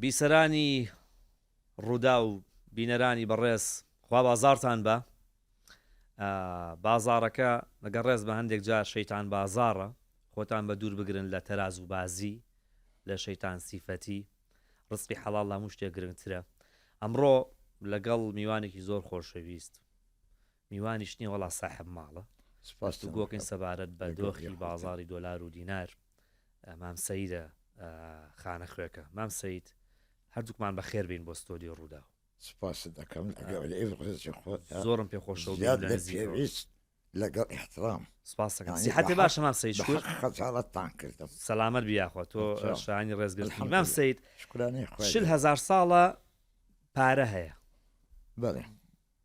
بیسەرانی ڕووداو بینەرانی بەڕێز خوا بازاڕتان بە بازاڕەکە لەگەڵ ڕێز بە هەندێک جار شەیتان بازاڕە خۆتان بە دوور بگرن لە تەراز و بازی لە شەیتان سیفەتی ڕزقی حەڵاڵ لە هەموو شتێک گرنگترە ئەمڕۆ لەگەڵ میوانێکی زۆر خۆشەویست میوانیش نییە وەڵا ساحب ماڵە سپاس گۆکەین سەبارەت بە دۆخی بازاری دۆلار و دینار مام سەیدە خانە خوێکە مام سەید هەردووکمان بەخێر بین بۆ ستۆدیۆ ڕووداو. سپاست دەکەم لەگەڵ ڕێزی خۆتدا زۆرم پێ خۆشە و زیاد لە لە نزیکەوە. پێویست لەگەڵ ئیحترام سپاس دەکەم. یانی سیحەتێ بە حەق باشە مام سەید بە شکور. حەق خەجاڵەتتان کردم. سەلامەت بی یاخوا تۆ چاو. شایانی ڕێزگرتنی. مام الحمدللە. سەید شکرانەی خوای 40 گەورە. هەزار ساڵە پارە هەیە. بەڵێ.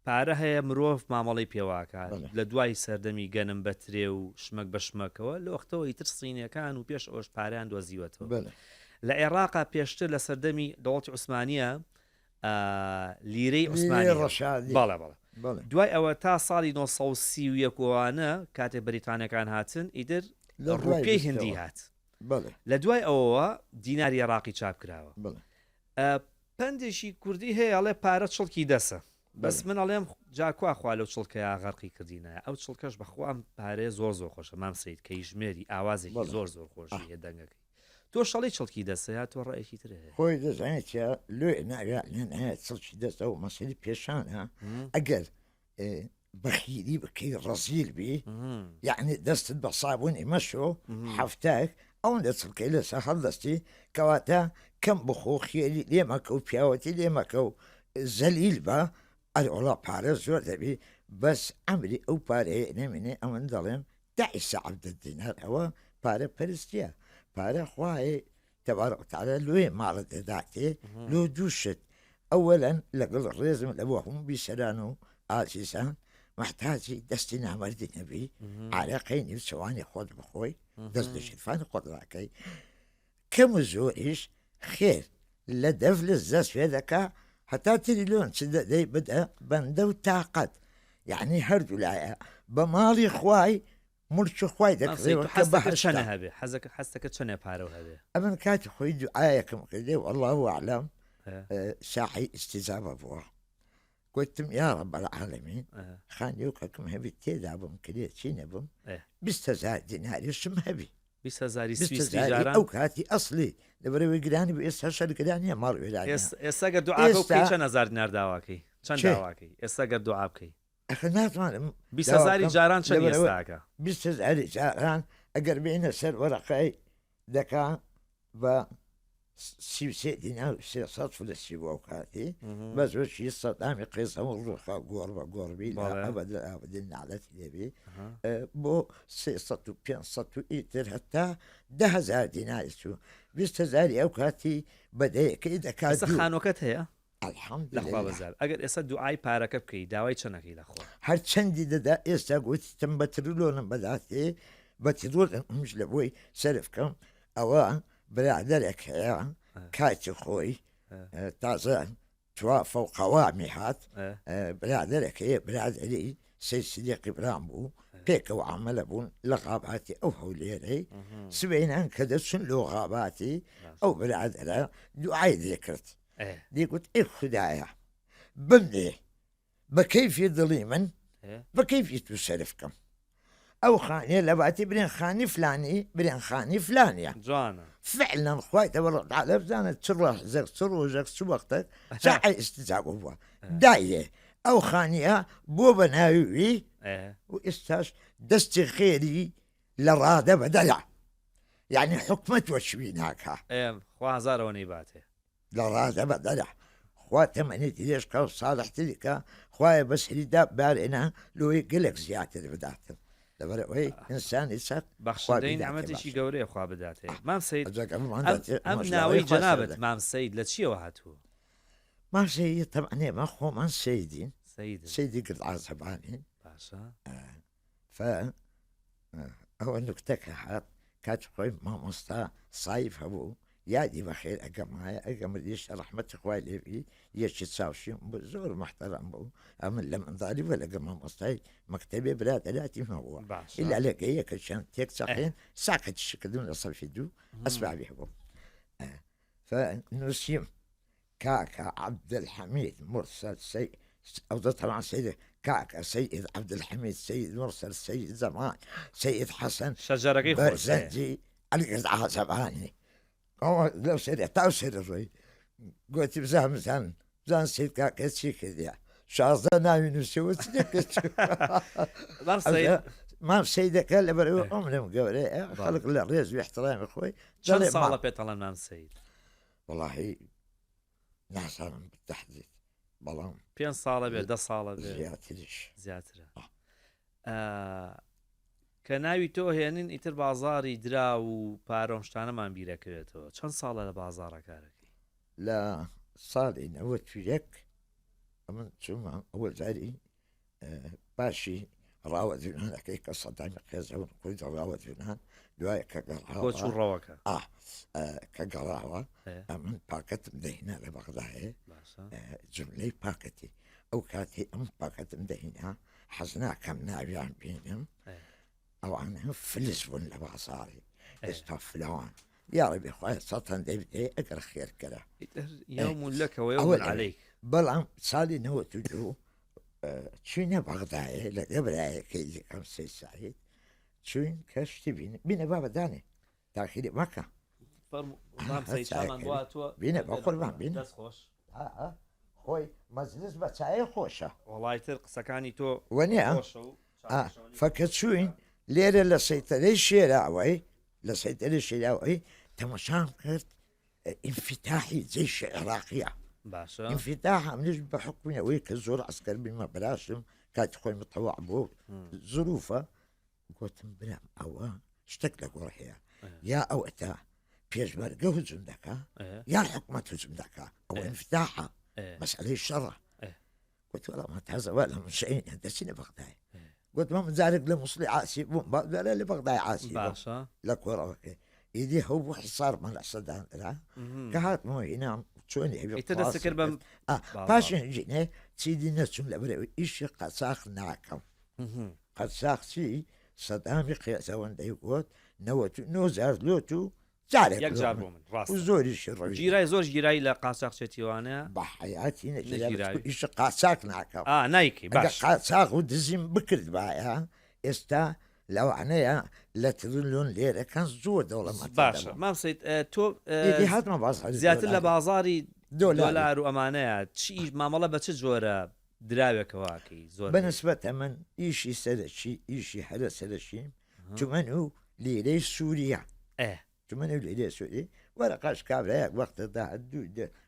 پارە هەیە مرۆڤ مامەڵەی پێوەئەکا بەڵێ. لە دوای سەردەمی گەنم بە ترێ و شمەک بە شمەکەوە لە وەختەوە ئیتر سینیەکان و پێش ئەوەش پارەیان دۆزیوەتەوە بەڵێ. لە عێراقا پێشتر لە سەردەمی دەوڵەتی عوسمانیە لیرەی لیرەی عوسمانی هەبوو. ڕەشادی. بەڵێ بەڵێ بەڵێ. دوای ئەوە تا ساڵی 931 وانە کاتێ بەریتانیەکان هاتن ئیتر لە دوای ڕوپیەی هندی بیستەوە. هات بەڵێ. لە دوای ئەوەوە دیناری عێراقی چاپ کراوە بەڵێ. پەندێکی کوردی هەیە ئەڵێ پارە چڵکی دەسە بەس بەڵێ. من ئەڵێم جا کوا خوا لەو چڵکەیا غەرقی کردینایە ئەو چڵکەش بەخوا ئەم پارەیە زۆر زۆر خۆشە مام سەید کەیژمێری ئاوازێکی بەڵێ. زۆر زۆر خۆشی ئاه. هەیە دەنگەکەی تۆش ئەڵێی چڵکی دەسە یا تۆ ڕەئێکی ترت هەیە؟ خۆی دەزانێت چیە لۆ ناویا لێ چڵکی دەستە و مەسەلی پێشانە ئەگەر بەخیلی بکەی ڕەزیل بی یعنی دەستت بە سابوونی مەشۆ هەفتەک ئەوەندە چڵکەی لەسەر هەڵدەستی کەواتە کەم بخۆ خێری لێ مەکە و پیاوەتی لێ مەکە و زەلیل بە ئەرۆڵا پارە زۆر دەبی بەس ئەمری ئەو پارەیە نەمێنێ ئەمن دەڵێم تعس عبد الدینار ئەوە پارە پەرستیە پارە خوایە تبارک وتعالی لۆیە ماڵت دەداتێ لۆ دوو شت ئەوەلەن لەگەڵ ڕێزم لە بۆ هەموو بیسەران و ئازیزان محتاجی دەستی نامەردی نەبی عارەقەی نیوچەوانی خۆت بخۆی دەست لە شیرفانی خۆت ڕاکەی کەم و زۆریش خێر لە دەف لە دەست پێ دەکا هەتا تریلۆن چ دەدەی بدە بەندە و تاقەت یعنی هەردوو لایە بە ماڵی خوای موڵکی خوای دەکڕێەوە کە بەهەشتە چەنە هەبێ حەزەکە حەزەکە چەنێ پارەو هەبێ ئەمن کاتی خۆی دوعایەکم کردێ والله اعلم ساحی ئیستیجابە بووە گوتم یا رب العالمین خانیوکەکم هەبی تێدا بووم کرێ چی نەبووم 20هزار دیناریشم هەبی 20هزاری 20 سویسری هزاری جاران ئەو کاتی ئەسلی لەبەرەوەی گرانی بوو ئێستا شەر گرانیە ماڵ وێرانیە ئێستا گەر دوعاکە بکەی ئێستا چەند هەزار دینار داواکەی چەند چێ؟ داواکەی ئێستا گەر دوعا بکەی ئەخە ناتوانم 20 هەزاری داواکەم جاران چەند لەبەرەوە ئێستاکە؟ 20 هەزاری جاران ئەگەر بێینە سەر وەرەقەی دەکا بە 33 دینار و 300 فلسی بۆ ئەو کاتی بەس وەکی سەدامی قێزەوە ڕوخا گۆڕ بە گۆڕبی لە بەڵێ. ئەبەد لە ئابدین نەعلەتی لێبی بۆ 300 و 500 و ئیتر هەتا 10 هەزار دیناری چوو 20 هەزاری ئەو کاتی بە دەیەکەی دەکا ئێستا دوو خانووەکەت هەیە؟ الحمدللە. لەخوا بەزیاد ئەگەر ئێستا دوعای پارەکە بکەی داوای چەنەکەی لەخوا؟ هەر چەندی دەدا ئێستا گوتتم بە ترلۆنم بەداتێ بە ترلۆنم ئەمش لە بۆی سەرف کەم ئەوە برادەرێک هەیە کاتی خۆی تازە توا فەوقەوامی هات برادەرێک هەیە برادەری سەی سدیقی برام بوو پێکەوە عامەلە بوون لە غاباتی ئەو هەولێرەی سبەینان کە دەچون لۆ غاباتی ئەو برادەرە دوعای لێکرد دەیگوت ئەی خودایە بمدێ بە کەیفی دڵی من بە کەیفی تو سەرف کەم ئەو خانیە لە باتی برێن خانی فلانی برێن خانی فلانە جوانە فعلا خوای تەبارک وتعالی بزانە چ ڕەحزەک چ ڕۆژەک چ وەختێک ساعە ئیستجابە بووە دایێ ئەو خانیە بۆ بە ناوی وی و ئێستاش دەستی خێری لە ڕادە بەدەلە یعنی حکومەت وەچوی ناکا خوا هەزارەوە نەیباتێ لە ڕادە بەدەرە خوا تەمەنی درێژ کا و ساڵحتری کا خوایە بەسەریدا بارێنە لۆی گەلێک زیاتر بداتن لەبەر ئەوەی ئینسانی چاک خوا بەخشندەی بیداتێ نیعمەتێکی باشە گەورەیە خوا بداتێ مام سەید ئەجا ئەمەمان ئەم داتێ ئەم ئەمەش لە ناوەی ڕێی خوا جەنابت سەردە مام سەید لە چییەوە هاتووە؟ مام سەید تەبعەن ئێمە خۆمان سەیدین سەیدن سەیدی گرد عازەبانین باشە ف ئەوە نوکتەکە هات کاتی خۆی مامۆستا سایف هەبوو یادی بەخێر ئەگە مایە ئەگە مردیش ڕەحمەتی خوای لێبی یەکی چاوشیم بوو زۆر محتەرم بوو ئەمن لە منداڵی بە لەگە مامۆستای مەکتەبێ برادەراتیم هەبووە باشە ئیلا لەگە یەکەکیان تێک چەقێن ساقەتیشی کردم لە سەفی دوو ئەسبابی هەبوو ف نووسیم. کاکە عەبدولحەمید مورسەل سەی ئەوجە تەبعەن سەید کاکە سەید عەبدولحەمید سەید مورسەل سەید زەمان سەید حەسەن شەجەرەکەی خۆش بەرزەنجی عەلی عازەبانی ئەوە لەو سەرە تا ئەو سەرە ڕۆی گۆتی بزان بزان بزان سەید کاکە چی کردیە 16 ناوی نووسیەوە چ دەکرد مام سەید مام سەیدەکە لەبەرەوە عومرم گەورەیە خەڵک لە ڕێز و احترامی خۆی چەند دەڵێ مام ساڵە پێتەڵێن مام سەید وەڵاهی نازانم بالتحدید بەڵام پێ ساڵە بێ دە ساڵە بێ زیاتریش زیاترە کە ناوی تۆ هێنین ئیتر بازاری درا و پارۆم شتانەمان بیرەکەوێتەوە چەند ساڵە لە بازارە کارەکەی لە ساڵی 91 ئەمن چوومە ئەوە جاری پاشی ڕاوەدوونانەکەی کە سەدامی قێزەون خۆی ڕاوەدوونان دوای کە گەڕاوە ڕەوەکە کە گەڕاوە ئەمن پاکەتم دەهینا لە بەغدایێ جملەی پاکەتی ئەو کاتی ئەم پاکەتم دەهینا حەز ناکەم ناویان بینم ئەوانە فلس بوون لە بازاری ئێستا فلان یاڕەبی خوایە سەتان دەی بدەی ئەگەر خێر کەرە یوم لك ويوم عليك بەڵام ساڵی 92 چوینە بەغدایێ لە گەبرایەکەی یەکەم سەی سعید چوین کەشتی بینە بینە بابە دانێ تاخیری مەکە بینە بە قوربان بینە دەست خۆش خۆی مەجلس بە چایە خۆشە وەڵای تر قسەکانی تۆ وەنیە فەکە چوین لێرە لە سەیتەرەی شێراوەی لە سەیتەرەی شێراوەی تەمەشام کرد ئینفتاحی جەیشی عێراقیە باشە ئینفتاح منیش بە حکومی ئەوەی کە زۆر عسکەر بیمە براشم کاتی خۆی متەوع بوو زروفە گوتم برام ئەوە شتێک لە گۆڕ هەیە یا ئەوەتا پێشمەرگە هجوم دەکا یان حکومەت هجوم دەکا ئەوە ئینفتاحە مەسئلەی شەڕە گوت وەڵا ما تازە وا لە منشئینە دەچینە بەغدای گوتم من جارێک لە موسڵی عاسی بووم بەڵێ لە بەغدای عاسی بووم باشە لە کۆڕەوەکەی ئیدی هەو بوو حسارمان لە سەدان درا کە هاتمەوە هینام چۆنی هەبێ ئیتر دەست کرد بەم پاشان ژینێ چیدی نەچوم لە بەرەوەی ئیشی قاچاخ ناکەم قاچاخ چی سەدامی قێزەوەن دەیگوت 99 جار لۆت و جارێک یەک جار بۆ من ڕاستە و زۆریشی ڕەوی گیرای زۆر گیرای لە قاچاخچێتیوانە بە حەیاتی نەگیراوی. نەگیراوی ئیش قاچاک ناکەم ئا نایکەی ئەگە باش قاچاخ و دزیم بکردبایە ئێستا لەوانەیە لە ترلیۆن لێرەکان زۆر دەوڵەمەندتر باشە دەبووم مام سید ئە، تۆ ئە، ئیدی هاتمە بازاڕی زیاتر لە دۆلاری بازاری دۆلاری دۆلار و ئەمانەیە چی مامەڵە بە چ جۆرە دراوێکەوە ئەکەی زۆر بەنسبەت ئەمن ئیشی سەرەکی ئیشی هەرە سەرەکیم تمەن و لیرەی سووریا تمەن و لیرەی سووری وەرەقەش کابرایەک وەختە دا دوو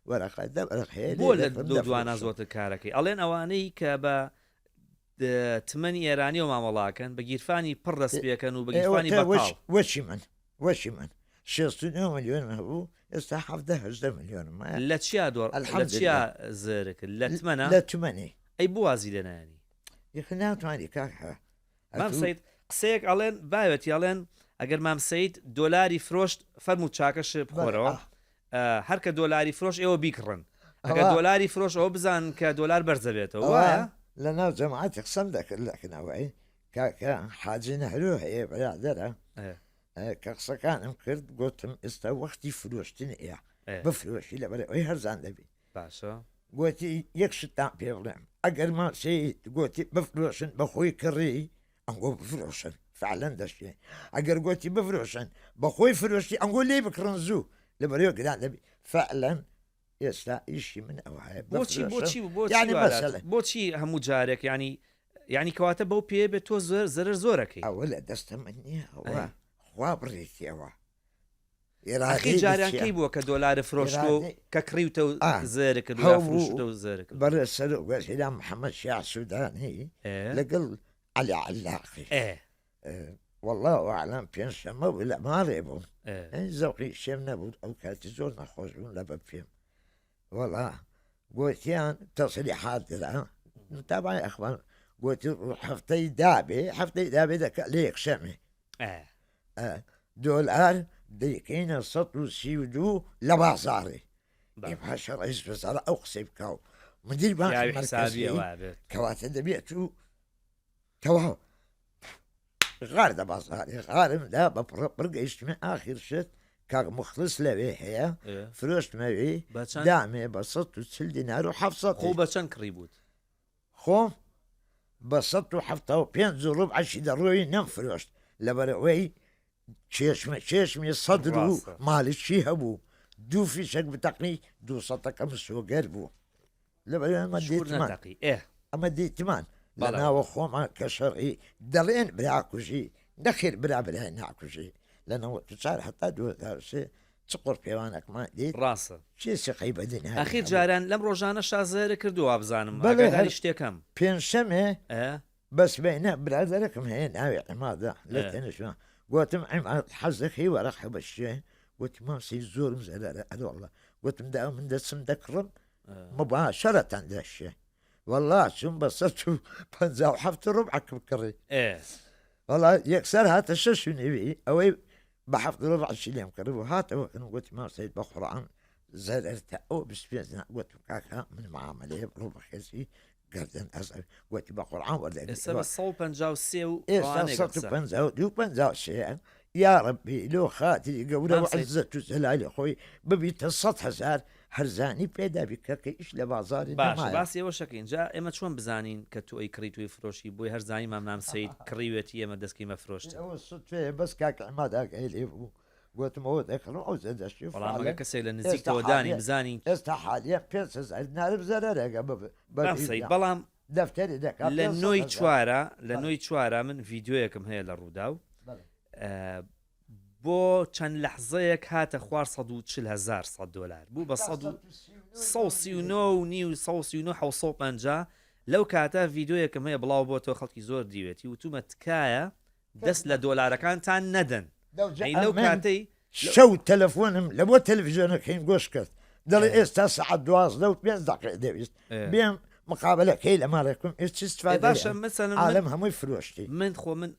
وەرەقە دە وەرەق هەیە بۆ لە دوو دوانا زۆرتر کارەکەی ئەڵێن ئەوانەی کە بە تمەنی ئێرانی و مامەڵاکەن بە گیرفانی پڕ دەست پێکەن و بە گیرفانی بەتاڵ وەچی من وەچی من 69 ملیۆن هەبوو ئێستا 17 18 ملیۆنم مایە لە چیا دۆڕ لە چیا زێرک لە تمەنە لە تمەنی ئەی بۆ وازی لێ نایەنی یخ ناتوانانی کاک مام سید قسەیەک ئەڵێن باوێتی ئەڵێن ئەگەر مام سید دۆلاری فرۆشت فەرموو چاکەش بخۆرەوە هەر کە دۆلاری فرۆش ئێوە بیکڕن ئەگەر دۆلاری فرۆش ئەوە بزان کە دۆلار بەرزەبێتەوە وایە لە ناو جەماعەتی قسەم دەکرد لەکنەوەی کاکە حاجی نەهرۆ هەیە برادەرە کە قسەکانم کرد گوتم ئێستا وەختی فرۆشتن ئەیە بفرۆشی لەبەر ئەوەی هەرزان دەبی باشە گوتی یەک شتتان پێ بڵێم ئەگەر ماسەیت گوتی بفرۆشن بەخۆی کڕی ئەنگۆ بفرۆشن فعلەن دەشێ ئەگەر گوتی بفرۆشن بەخۆی فرۆشتی ئەنگۆ لێ بکڕن زوو لە بەرەوە گران دەبی فعلەن ئێستا ئیشی من ئەوە هەیە بۆچی بۆچی بۆچی بۆچی هەموو جارێک ینی ینی کەواتە بەو پێ بێت تۆ زۆر زەرەر زۆرەکەی ئەوە لە دەستە من نییە ئەوە خوا بڕێتیەوە ئەخی جاران کەی بووە کە دۆلارە فرۆشتووە و کە کڕیوتە و زێرە کردووە یا فرۆشتووە و زێرە کردووە؟ بەڕێز سەرۆک وەزیران محەمەد شیاع سودانی لەگەڵ عەلی عەلاقی واللە ئەعلام پێنجشەممە بوو لە ماڵێ بووم زەوقی شێم نەبوو ئەو کاتی زۆر نەخۆش بووم لە بە پێم وەڵا گۆتیان تەسریحات درا تابعی ئەخبار گۆتی هەفتەی دابێ هەفتەی دابێ دەکە لە یەکشەمێ دۆلار دەیکەینە 132 لە بازاڕێ باشە ڕئیس وەزارە ئەو قسەی بکە و مدیر بانکی مەرکەزی کەواتە دەبێت و تەواو غار دە بازاڕێ غارم دا بە پڕ گەیشتمە ئاخر شت. کاک موخلس لەوێ هەیە فرۆشتمەوی دامێ بە 140 دینار و 700 خۆ بە چەند کڕی بووت؟ خۆم بە 175 و ڕبعەشی دەڕۆی نەمفرۆشت لەبەرئەوەی چێشمە چێشمی سەدر و مالکی هەبوو دوو فیشەک بتەقی دوو سەتەکە مسۆگەر بوو لەبەر ئەمە دیتمان ئەمە دیتمان لە ناوە خۆمان کە شەڕی دەڵێن براکوژی نەخێر برا برای ناکوژی لە 94 هەتا 2003 چ قڕ پێوانەکمان دیت ڕاستە چێ سقەی بە دنیا ئەخیر جاران لەم ڕۆژانە شازێرە کردو وابزانم بەڵێ هەر شتێکم پێنجشەمێ بەس بینە برادەرەکم هەیە ناوی عیمادە لە تەنیشتمە گۆتم عیماد حەز دەکەی وەرەقە بە شتێ گوتی مام سەید زۆرم زەرەرە ئەرێ گوتم دا من دەچم دەکڕم مباشرەتەن دەشێ والله چوم بە 157 ڕبعەکم کڕی وەڵا یەکسەر هاتە شەش و نێوی ئەوەی بە حەفت ڕبعشی لێم کڕی بوو هاتەوە کنم گوتی مام سەید بە قورئان زەرەرتە ئەوە 25 نا گوتم کاکە من معاملەیە بڕۆ بە خێزی گەردن ئەز گوتی بە قورعان وەردەگری ئێستا بە 153 و ئێستا ئەوانەیە قسە. 152 53 یا ڕەبی لۆ خاتری گەورە و مام سەید. عزەت و جەلالی خۆی ببیتە 100 هەزار هەرزانی پێدا بی کەکە ئیش لە بازاری باشە نەمایە. باسی ئەوەش ئەکەین جا ئێمە چۆن بزانین کە تۆ ئەیکڕی تۆی فرۆشی بۆی هەر زانیمان مام سەید کڕیوێتی ئێمە دەستکەین بە فرۆشتن. ئەوە سوتفەیە بەس کاک عیماد ئاگای لێ بوو گۆتم ئەوە دەکڕم ئەو زەدەشی بەڵام ئەگەر فعلەن کەسێک لە ئێستا نزیکتەوە دانی حالیە بزانین ئێستا حالیە 5000 دینارم زەرەرەکە بە بە مام سەید بەڵام دەفتەری دەکا لە 500 نۆی هەزار. چوارە لە بەڵێ. نۆی چوارە من ڤیدیۆیەکم هەیە لە ڕووداو بەڵێ. بۆ چەند لەحزەیەک هاتە خوار 140 هەزار سەد دۆلار بوو بە 139 و نیو 139 750 لەو کاتە ڤیدیۆیەکم هەیە بڵاو بۆتەوە خەڵکی زۆر دیوێتی وتومە تکایە دەست لە دۆلارەکانتان نەدەن ئەی لەو کاتەی شەو تەلەفۆنم لە بۆ تەلەفزیۆنەکەیم گۆش کرد دەڵێ ئێستا سەعات دوازدە و پێنج دەقەی دەویست بێم مقابلەکەی لە ماڵێکم ئێ چ استفادەیە باشە مەسەلەن من عالەم هەمووی فرۆشتی. من خۆ من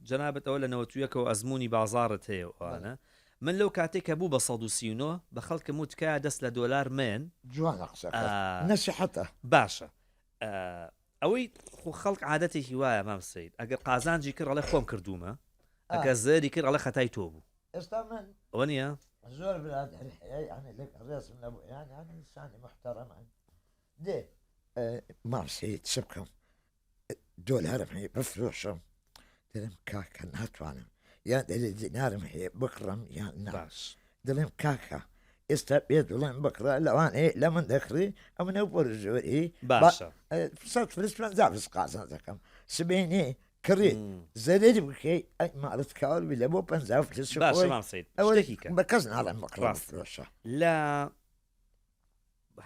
جەنابت ئەوە لە نەوەتویەکەوە ئەزموونی بازاڕت هەیە و ئەوانە من لەو کاتەی کە بوو بە 139 بە خەڵکم وت تکایە دەست لە دۆلار مەیەن جوانە قسەکەت نەسیحەتە. باشە ئەوەی خۆ خەڵک عادەتێکی وایە مام سەید ئەگەر قازانجی کرد ئەڵێ خۆم کردوومە ئەگەر زەری کرد ئەڵێ خەتای تۆ بوو ئێستا من ئەوە نییە زۆر برادەر هەیە یعنی لەگەڵ ڕێزم نەبوو یان یان ئینسانی محتەرەمن دێ مام سەید چ بکەم دۆلارم هەیە بفرۆشم دەڵێم کاکە ناتوانم یان دەلێ دینارم هەیە بکڕم یان نا باش دەڵێم کاکە ئێستا پێ دڵێم بکڕە لەوانەیە لە من دەکڕی ئەمنە بۆرژۆری باشە سەد فلس پەنجا فلس قازانج دەکەم سبەینێ کڕیت زەرەری بکەی ئەی ماڵت کاول بی لە بۆ پەنجا فلس باشە خۆی مام سەید ئەوە شتێکی کە بە کەس ناڵێم بکڕە ڕاست. بفرۆشە لە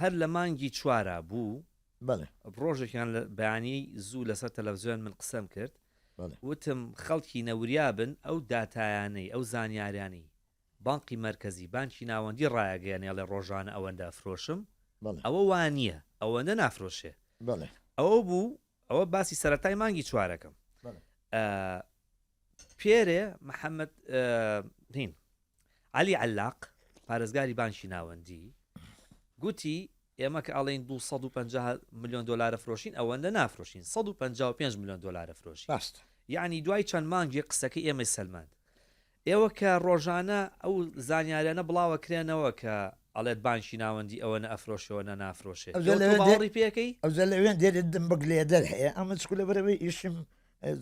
هەر لە مانگی چوارا بوو بەڵێ ڕۆژێکیان لە بەیانی زوو لەسەر تەلەڤزیۆن من قسەم کرد بەڵێ وتم خەڵکی نەوریا بن ئەو داتایانەی ئەو زانیاریانەی بانقی مەرکەزی بانکی ناوەندی ڕایەگەیەنێ ئەڵێ ڕۆژانە ئەوەندە ئەفرۆشم بەڵێ ئەوە وا نییە ئەوەندە نافرۆشێ بەڵێ ئەوە بوو ئەوە باسی سەرەتای مانگی چوارەکەم بەڵێ پێرێ محەممەد هین عەلی عەلاق پارێزگاری بانکی ناوەندی گوتی ئێمە کە ئەڵێین 250 ملیۆن دۆلارە فرۆشین ئەوەندە نافرۆشین 155 ملیۆن دۆلارە فرۆشین ڕاستە یعنی دوای چەند مانگێک قسەکەی ئێمەی سەلماند ئێوە کە ڕۆژانە ئەو زانیاریانە بڵاوە کرێنەوە کە ئەڵێت بانکی ناوەندی ئەوەنە ئەفرۆشێ ئەوەنە نافرۆشێ ئەوجا ئێوە تۆ لەوێ دێ باوەڕی پێ ئەکەی؟ ئەوجا لەوێن دێرێ دمبک لێدەر هەیە ئەمن چکو لەبەرئەوەی ئیشم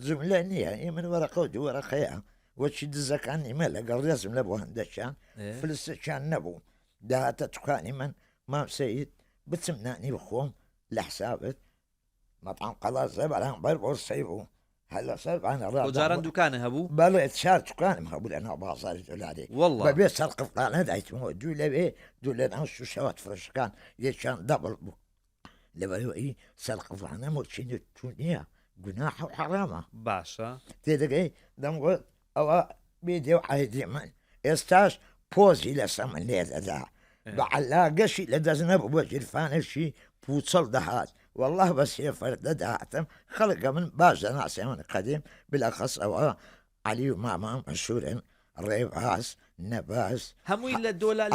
جوملە نییە ئی من وەرەقە و دوو وەرەقەیە وەکی دزەکان نیمە لەگەڵ ڕێزم لە بۆ هەندەکیان فلسێکیان نەبوو داهاتە توکانی من مام سەید بچم نانی بخۆم لە حسابت مەتعەم قەڵازە بەرامبەر بۆرسەی بوو هەر لەسەر بانە تۆ جاران دوکانە هەبوو؟ بەڵێ چار دوکانم هەبوو لە ناو بازاری دۆلاری واللە بەبێ سەرقفڵانە دایتمەوە دوو لەوێ دوو لە ناو شوشەوات فرۆشەکان یەکیان دەبڵ بوو لەبەرئەوەی سەرقفڵانە مۆچینە تو نییە گوناح و حەرامە باشە تێدەگەی دەمگوت ئەوە بێدێ و عەیدی من ئێستاش پۆزی لەسە من لێ دەدا بە عەلاگەشی لە دەست نەبوو بۆ گیرفانێکی پوچەڵ دەهات والله بە سێ فەردە دەهاتم خەڵکە من باش دەناسێ من قەدیم بلەخەس ئەوە عەلی و مامام مەشهورن ڕێباز نەبەز هەمووی لە دۆلا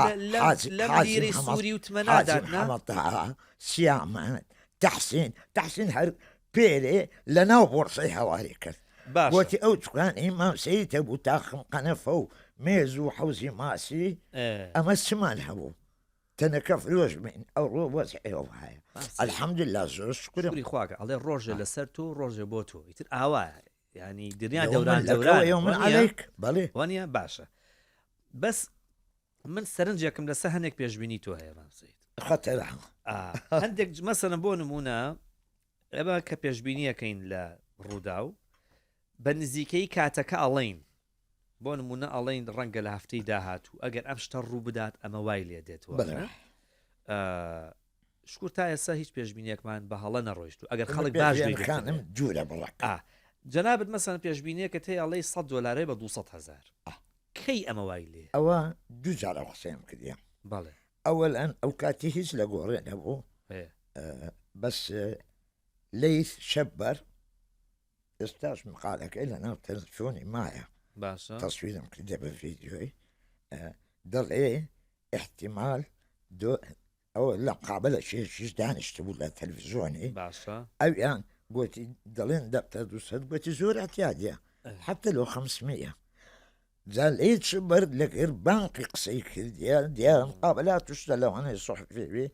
لەم لیرەی سووری و تمەنا دادنا حاجی سیامەند تەحسین تەحسین هەر پێرێ لە ناو بۆرسەی هەواری کرد باشە گۆتی ئەو دوکانەی مام سەید هەبوو تاخم قەنەفە و. مێز و حەوزی ماسی ئەمە چمان هەبوو تەنەکە فرۆش بین ئەوڕۆ وەزعی ئەوهایە الحمدلله زۆر شکرم شکری خواکە ئەڵێ ڕۆژێ لەسەر تۆ ڕۆژێ بۆ تۆ ئیتر ئاوایە ینی دنیا دەوران دەوران من عليك بەڵێ وانە باشە بەس من سەرنجێکم لەسەر هەندێک پێشبینی تۆ هەیە مام سید خەتەرە هەندێک مەسەلەن بۆ نمونە ئێمە کە پێشبینیەکەین لە ڕووداو بە نزیکەی کاتەکە ئەڵین بۆ نمونە ئەڵین ڕەنگە لە هەفتەی داهاتوو ئەگەر ئەم شتە ڕوو بدات ئەمە وای لێ دێتەوە شکر تا ئێستا هیچ پێشبینیەکمان بە هەڵە نەڕۆیشت و ئەگەر خەڵک باش خانم جوورە بڕەکە جەنابت مەسەن پێشبینیەکە تێ ئەڵێ 100 دلارێ بە 200 هزار کەی ئەمە وای لێ؟ ئەوە دوو جار ئەو قسەیەم کردیە. بەڵێ. ئەوەلەن ئەو کاتی هیچ لە گۆڕێ نەبوو بەس لەیث شەبەر ئێستاش مقالەکەی لە ناو تەلەفۆنی مایە باشە تەسویرم کردە بە ڤیدیۆی دەڵێ احتیمال دۆ ئەوە لە قابلە شێشیش دانیشتبوو لە تەلەفزیۆنی باشە ئەویان گوتی دەڵێن دەبتە 200 گوتی زۆر اعتیادە حتى لو 500 جا لێ چ بەر لەگەر بانقی قسەی کردیە دیارە مقابلات و شتە لەوانەیە سوحفی بێ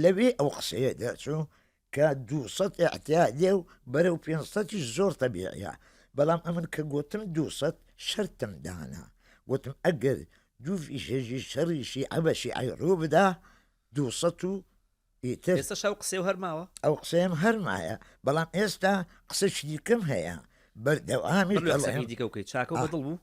لەوێ ئەو قسەیە دەرچوو کە 200 اعتیادێ و بەرەو 500 زۆر تەبیعە بەڵام ئەمن کە گوتم 200 شەرتم دانا گوتم ئەگەر دوو فیشەژی شەڕی شیعە بە شیعەی ڕوو بدا 200 و ئیتر ئێستاش ئەو قسەیە هەر ماوە؟ ئەو قسەیەم هەر مایە بەڵام ئێستا قسەی دیکەم هەیە بەردەوامیش بڕوێ دەڵێم قسەکەی دیکە بکەی چاکە و بەدڵ بوو؟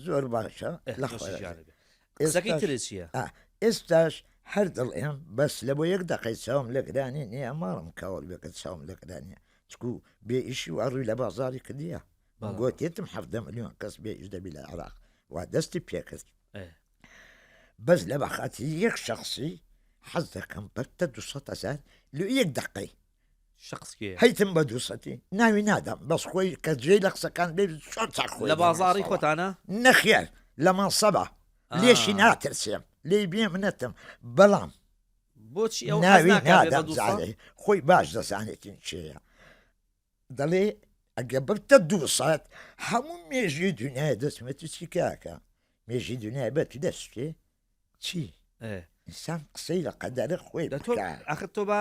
زۆر باشە ئێ لە نۆشی خۆیان گیانە بێ قسەکەی ئێستاش ترت چییە؟ ئا ئێستاش هەر دەڵێم بەس لە بۆ یەک دەقەی چاوم لە گرانی نییە ماڵم کاوڵ بێ کە چاوم لە گرانیە چکو بێ ئیشی وا ڕووی لە بازاڕی کردیە بەڵێ گۆتێتم 17 ملیۆن کەس بێ ئیش دەبی لە عێراق وا دەستی پێکرد ئێ بەس لە بەخاتری یەک شخصی حەز دەکەم بەرتە 200 هزار لۆ یەک دقەی شخص کێ هەیتم بە دووسەتی ناوی نادەم بەس خۆی کە جێی لە قسەکان بێ چۆن چاک خۆی لە بازاڕی دەناسەوە. خۆتانە نەخێر لە مەنسەبە لێشی ناترسێم لێی بێ منەتم بەڵام بۆچی ئەو حەز ناوی ناکا بێ بە نادەم 200 زانێ خۆی باش دەزانێتین کێیە دەڵێ ئەگە ببتە دووسەد هەموو مێژوی دنیای دەستمە تو چی کاکە مێژی دنیای بە تو دەستێ چی ئینسان قسەی لە قەدەرە خۆی لە تۆ بکە ئەخر تۆ بە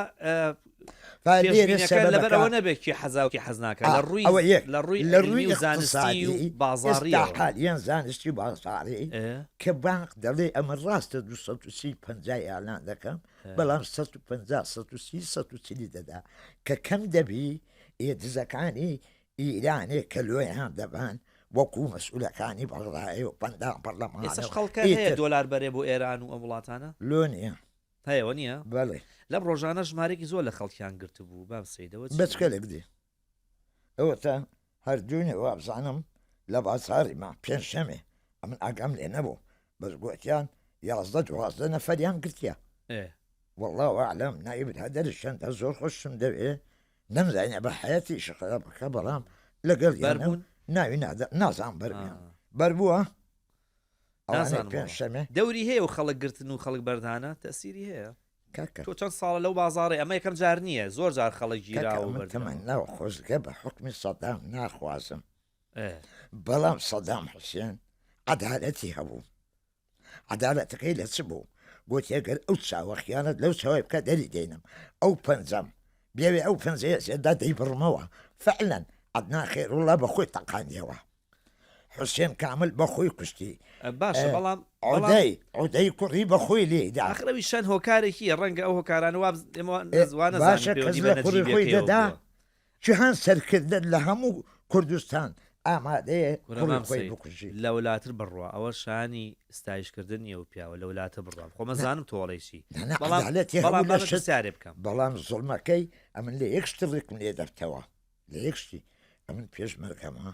فا لێرە پێشبینەکە لەبەر سەبەبەکە ئەوە نەبێت کی حەزا و کی حەز ناکا آه، لە ڕووی ئەوە یەک لە ڕووی لە عیلمی ڕووی و زانستی و اقتصادی ئێستا بازاڕیەوە حالیان زانستی و بازاڕی ئێ کە بانق دەڵێ ئەمە ڕاستە 230 50 ئیعلان دەکەم ئێ. بەڵام 150 130 140 دەدا کە کەم دەبی ئێ دزەکانی ئیرانێ کە لۆیان دەبەن وەکوو مەسئولەکانی بەغدایێ و پەندان پەڕلەمانە ئێستاش و خەڵکە هەیە ئیتر. دۆلار بەرێ بۆ ئێران و ئەم وڵاتانە؟ لۆ نییە. هەیە وە نییە؟ بەڵێ. لەم ڕۆژانە ژمارەیەکی زۆر لە خەڵکیان گرتبوو مام سەید ئەوە چی بوو؟ بەچکەلێک دێ. ئەوەتا هەر دوێنێ وابزانم لە بازاڕی ما پێنجشەمێ ئەمن ئاگام لێ نەبوو بەس گۆتیان 11 12 نەفەریان گرتیە. ئێ. واللە اعلم ناوی برادەرش چەندە زۆر خۆشم دەوێ نەمزانە بە حەیاتی شقرە بکە بەڵام لەگەڵ بەربوون ناوی نادا نازان بەربیان بەربووە نازانم پێنج شەمێ دەوری هەیە و خەڵک گرتن و خەڵک بەردانە تەسیری هەیە کاکە تۆ چەند ساڵە لەو بازاڕی ئەمە یەکەم جار نییە زۆر جار خەڵک گیرا و من بەردراوە. تەمەناوە خۆزگە بە حکمی سەدام ناخوازم بەڵام سەدام حوسێن عەدالەتی هەبوو عەدالەتەکەی لە چ بوو؟ گۆتی ئەگەر ئەو چاوە خیانەت لەو چاوەی بکا دەری دێنم، ئەو پەنجەم بێوێ ئەو پەنجەیە زێدا دەیبڕمەوە، فعلا عەدنان خێروڵا بە خۆی تەقاندیەوە، حوسێن کامل بە خۆی کوشتی، باشە بەڵام عودەی عودەی کوڕی بە خۆی لێی دا. ئاخر ئەویش چەند هۆکارێکیە ڕەنگە ئەو هۆکارانە وا ئێمە وا نەزانین باشە کەس پەیوەندی بە لە کوڕی خۆی نەجیبیەکەیەوە دەدا؟ بووە. جیهان سەرکردە لە هەموو کوردستان ئامادەیە کورە کوڕی مام خۆی سەید بکوژی. لەولاتر بڕوا ئەوە شانی ستایش کردن نیە ئەو پیاوە لەولاتر بڕوام خۆ من نا زانم تۆ ئەڵێی چی نا نا بەڵام عەدالەتی بەڵام هەبوو با لە من شت پرسیارێ بکەم. بەڵام زوڵمەکەی ئەمن لە یەک شت ڕقم لێ دەبتەوە لە یەک شتی ئەمن پێشمەرگەمە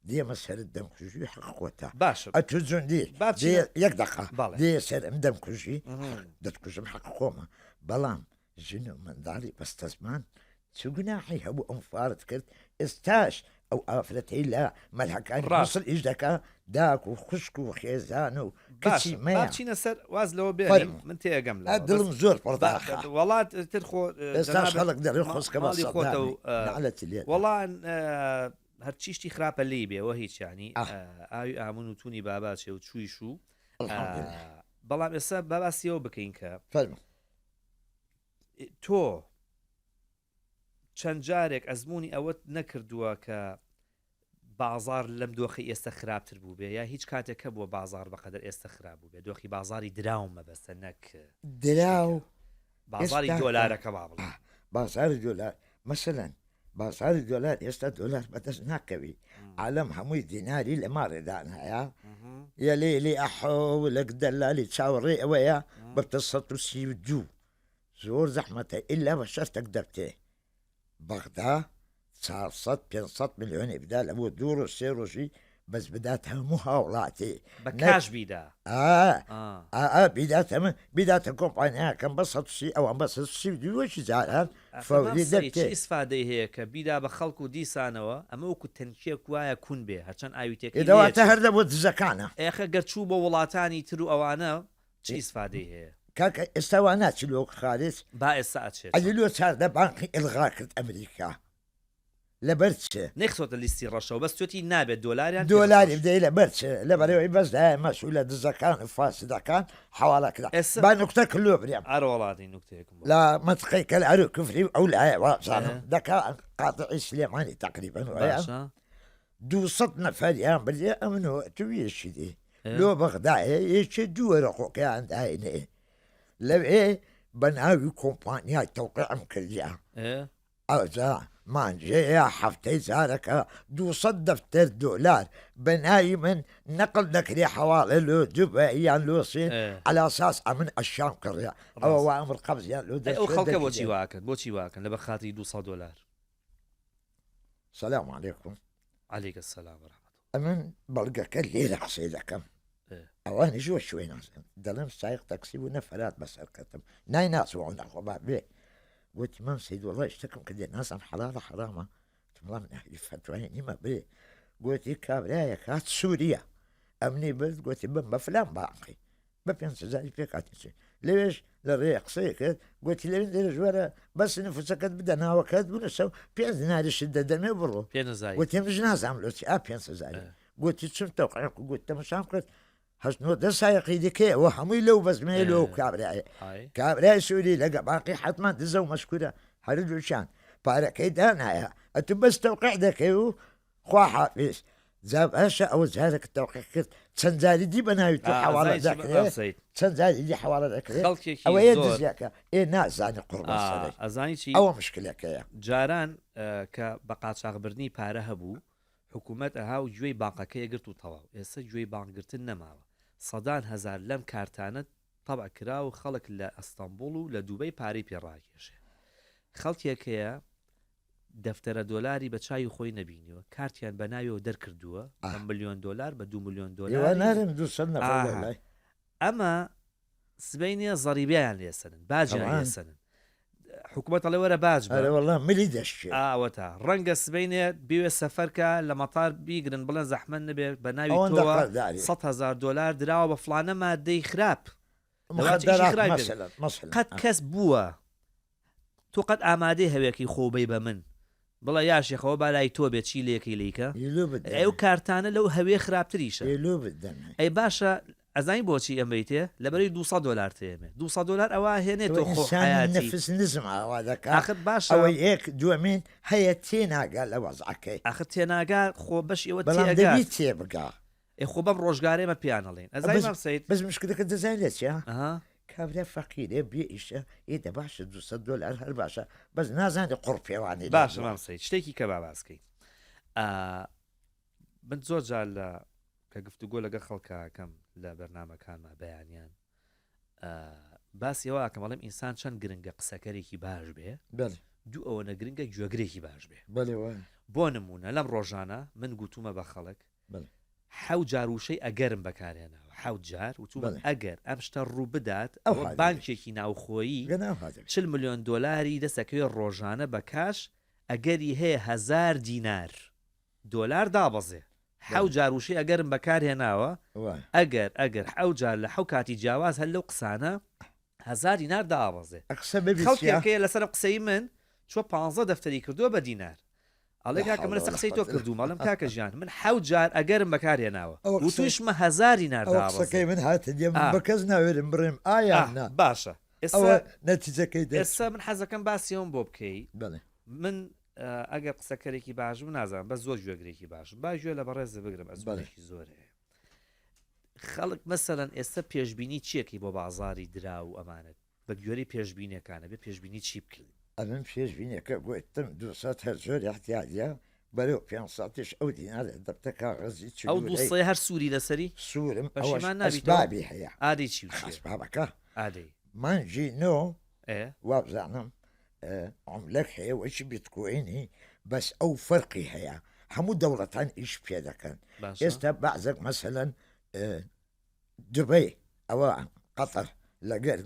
دێمە سەرت دەمکوژی حەق خۆتە باشە ئەتو جوندی با دێ بچینە یەک دەقە بەڵێ دێ سەرم دەمکوژی مهم. دەتکوژم حەق خۆمە بەڵام ژن و منداڵی بەستەزمان چ گوناحی هەبوو ئەم فارت کرد ئێستاش ئەو ئافرەتەی لە مەلهەکانی ڕاست. موسڵ ئیش دەکا داک و خوشک و خێزان و باشە کچی با مەیە بچینە سەر واز لەوە بێنین فەرموو من تێئەگەم ئە لەوە بەس دڵم زۆر پڕ با داخە وەڵا تر خۆ ئێستاش جەنابت خەڵک دەڵێ ما خۆزگە بە ماڵی خۆتە و سەدامی نەعلەتی لێ دا. وەڵا هەرچی شتی خراپە لێی بێ وە هیچ یانی ئاه. ئاوی ئامون و تونی بابا چێ و چوویش و. بەڵام ئێستا با باسیەوە بکەین کە تۆ چەند جارێک ئەزمموی ئەوەت نەکردووە کە بازار لەم دۆخی ئێستا خراپتر بوو بێ یا هیچ کاتێک هەبووە بازار بەقەدەر ئێستا خراپ بوو بێ دۆخی بازاری دراوم مەبەستە نەک دراو بازاری دۆلارەکە با بڵێم بازاری دۆلار مەسەلەن بازاری دۆلار ئێستا دۆلار بەدەست ناکەوی عالم هەمووی دیناری لە ماڵێ دانایە یە لێ لێ ئەحۆ لەک دەلالی چاوەڕێ ئەوەیە بەتە 132 زۆر زەحمەتە ئللا بە شەرتەک دەبتێ بەغدا 400 500 ملیۆنی بدا لە بۆ دوو ڕۆژ سێ ڕۆژی بەس بدات هەموو هاوڵاتی بە کاش بیدا ئا بیداتە من بیداتە کۆمپانیاکەم بە 130 ئەوان بە 132 وەکی جاران فەوری دەبتێ ئیسفادەی هەیە کە بیدا بە خەڵک و دیسانەوە ئەمە وەکو تەنکیەک وایە کون بێ هەرچەند ئاوی تێکەی دەواتە هەر لە بۆ دزەکانە ئێخە گەر چوو بۆ وڵاتانی تر و ئەوانە چ ئیسفادەی هەیە؟ کاکە ئێستا وا ناچی لۆ خارج با ئێستا ئەچێت ئەدی لۆ چاردە بانقی ئیلغا کرد ئەمریکا لەبەر چ؟ نەیخستۆتە لیستی ڕەشەوە بەس توێتی نابێت دۆلاریان پێ دۆلاری بفرۆشن. بدەی لەبەر چ؟ لەبەرئەوەی بەس دایە مەسئولە دزەکان و فاسدەکان حەواڵە کرا ئێستا با نوکتە کلۆ برێم ئەرەوەڵا دی نوکتەیەکم بۆ لە مەنتقەی کەلار و کفری و ئەو لایە وابزانم ئێ. دەکا قاتعی سلێمانی تەقریبەن وایە باشە 200 نەفەریان بردێ ئەمن و ئەتو یەکی دی ئێ. لۆ بەغدایە یەکێ دوو وەرەقۆکەیان داینێ لەوێ بە ناوی کۆمپانیای تەوقیعم کردیە ئێ. ئەوجا مانگێ یا هەفتەی جارەکە 200 دەفتەر دۆلار بە ناوی من نەقل دەکرێ حەواڵە لۆ دوبەی یان لۆ سین عەلا ساس ئەمن ئەشیام کڕیە ئەوە وا ئەمر قەبزیان لۆ ئەی ئەو دەرچێ خەڵکە بۆچی دەگیرێ. واکەن بۆچی واکەن لەبەر خاتری 200 دۆلار سلام علیکم. علیک السلام ورحمە اللە. ئەمن بەڵگەکە لێرە قسەی دەکەم ئەوانیش وە شوێ نازن دەڵێم سایق تەکسی بوو نەفەرات بەسەر کەتم نای ناسەوە ناخۆ با بێ گوتی مام سید وەڵای شتەکەم کردێ نازم حەڵاڵە حەرامە وتم وەڵا من ئەهلی فەتوای نیمە برێ گوتی کابرایەک هات سووریە ئەمنی برد گوتی بم بە فلان بانقی بە پێنج هەزاری پێک هاتین چوین لەوێش لە ڕێ قسەی کرد گوتی لەوێن دەرێش وەرە بەس نفوسەکەت بدە ناوەکەت بنووسە و پێنج دیناریشت دەدەمێ و بڕۆ پێنج هەزاری گوتی منش نازانم لۆ چی ئا پێنج هەزاری گوتی چون تەوقیع کرد گوتی تەماشام کرد هەشت نۆ دە سایەقی دیکەیە و هەمووی لەو بەزمەیە لۆ کابرایە کابرای سووری لەگە باقی حتمما دزە و مەشکورە هەردووکیان پارەکەی دانایە ئەتو بەس تەوقیع دەکەی و خوا حافیز جا باشە ئەوە جارێک تەوقیع کرد چەند جاری دی بە ناوی تۆ حەواڵە دەکرێ چەند جاری دی حەواڵە دەکرێ خەڵکێکی ئەوەیە زۆر دزیەکە ئێ نازانی قوڕبەسەرەی ئەزانی چی ئەوە مشکلەکەیە. جاران کە بە قاچاخبردنی پارە هەبوو حکومەت ئەها و گوێی بانقەکەی ئەگرت و تەواو ئێستا گوێی بانق گرتن نەماوە سەدان هەزار لەم کارتانە تەبع کرا و خەڵک لە ئەستەنبوڵ و لە دوبەی پارەی پێ ڕاکێشێ خەڵکێک هەیە دەفتەرە دۆلاری بە چاوی خۆی نەبینیوە کارتیان بە ناویەوە دەرکردووە بە ملیۆن دۆلار بە دوو ملیۆن ئێوە دۆلاری نارن 200 نەفەر ئاها لەلای ئەمە سبەینێ زەریبەیان لێسەنن باجیان تەوان. لێسەنن حکوومەت ئەڵێ وەرە باج بە ئەرێ وەڵا ملی دەشکێ. ئاوەتا ڕەنگە سبەینێ بێوێ سەفەرکە لە مەتار بیگرن بڵێن زەحمەت نەبێ بە ناوی ئەوەندە تۆوە قەرزاری. 100 هەزار دۆلار دراوە بە فڵانە مادەی خراپ لەوانچ ئیشی مخدرات خراپی پێ مەسەلەن مەسەلەن قەت ئا. کەس بووە تۆ قەت ئامادەی هەوێکی خۆ بەی بە من بڵێ یاشێخ ئەوە با لای تۆ بێ چی لێکەی لیکە ئیلو ئەی بدەمێ. ئەو کارتانە لەو هەوێ خراپتریشە ئیلو بدەمێ. ئەی باشە ئەزانی بۆچی ئەم بەیتێ لەبەرەی 200 دۆلار تێمێ 200 دۆلار ئەوە هێنێ تۆ تۆ خۆ ئینسانی حەیاتی نەفس نزم ئاوا دەکا ئاخر باشە ئەوە یەک دووەمین هەیە تێناگا لە وەزعەکەی. ئاخر تێناگا خۆ بەشی ئەوە بەڵام دەبی تێئەگات تێبگا. ئێ خۆ بەم ڕۆژگارەی ئێمە پێیان ئەڵێین ئەزانی بەس مام سەید بەس مشکلەکە دەزانی لە چیە؟ ئەها. کابرا فەقیرە بێ ئیشە ئێ دە باشە 200 دۆلار هەر باشە بەس نازانێ قوڕ پێوانەی لێ باشە بووە. مام سەید شتێکی کە با باس کەین ئا من زۆر جار لە کە گفتوگۆ لەگەڵ خەڵکاکەم لە بەرنامەکانما بەیانیان ئا باسی ئەوە ئەکەم ئەڵێم ئینسان چەند گرنگە قسەکەرێکی باش بێ بەڵێ. دوو ئەوەنە گرنگە گوێگرێکی باش بێ بەڵێ وایە. بۆ نموونە لەم ڕۆژانە من گوتوومە بە خەڵک بەڵێ. حەوت جار وشەی ئەگەرم بەکارهێناوە، حەوت جار وتومە بەڵێ. ئەگەر ئەم شتە ڕووبدات ئەو ئەوە هاتە بێ. بانکێکی ناوخۆیی گەنا ئەو هاتە بێ. 40 ملیۆن دۆلاری دەستەکەوێ ڕۆژانە بە کاش ئەگەری هەیە هەزار دینار دۆلار دابەزێ. حەوت بەڵێ. جار وشەی ئەگەرم بەکارهێناوە، وایە. ئەگەر، ئەگەر، حەوت جار لە حەو کاتی جیاواز هەر لەو قسانە هەزار دینار دابەزێ. قسە ببی چیە؟ خەڵکێک هەیە لەسەر ئەم قسەی من چووە پانزە دەفتەری کردووە بە دینار. ئەڵێ لا کاکە حول من لەسەر ولا قسەی تۆ قوة إلا کردووم ئەڵێم کاکە ژیان من حەوت جار ئەگەرم بەکار هێناوە ئەوە قسەی وتوویشمە هەزاری ئەوە نارداوە قسەکەی ڕزێ من هاتە دێ من ئا بە کەس ناوێرم بڕێم ئایا ئا نا باشە ئەوە ئێستا نەتیجەکەی ئێستا دەرچوو من حەزەکەم باسی ئەوم بۆ بکەی بەڵێ من ئەگەر قسەکەرێکی باشم نازانم بەس زۆر گوێگرێکی باشم با گوێ لە بەڕێزت بگرم بەڵێ ئەزموونێکی زۆر هەیە خەڵک مەسەلەن ئێستا پێشبینی چیەکەی بۆ بازاری دراو و ئەمانە بە گوێرەی پێشبینیەکانە بێ پێشبینی چی بکەین؟ ئەمن پێشبینیەکە گۆتم 200 هەر زۆر احتیاجە بەرەو 500یش ئەو دینارە دەبتە کاغەزی ئەو دوو چلورەی سەیە هەر سووری لەسەری؟ سوورم ئەوەش پەشیمان نابیتەوە؟ ئەسبابی هەیە ئادەی چی و چیە؟ ئەسبابەکە ئادەی. مانگی نۆ ئێ. وابزانم عوملەک هەیە وەکی بیتکۆینی بەس ئەو فەرقی هەیە هەموو دەوڵەتان ئیش پێ دەکەن باشە. ئێستا بەعزێک مەسەلەن دوبەی ئەوە قەتەر لەگەر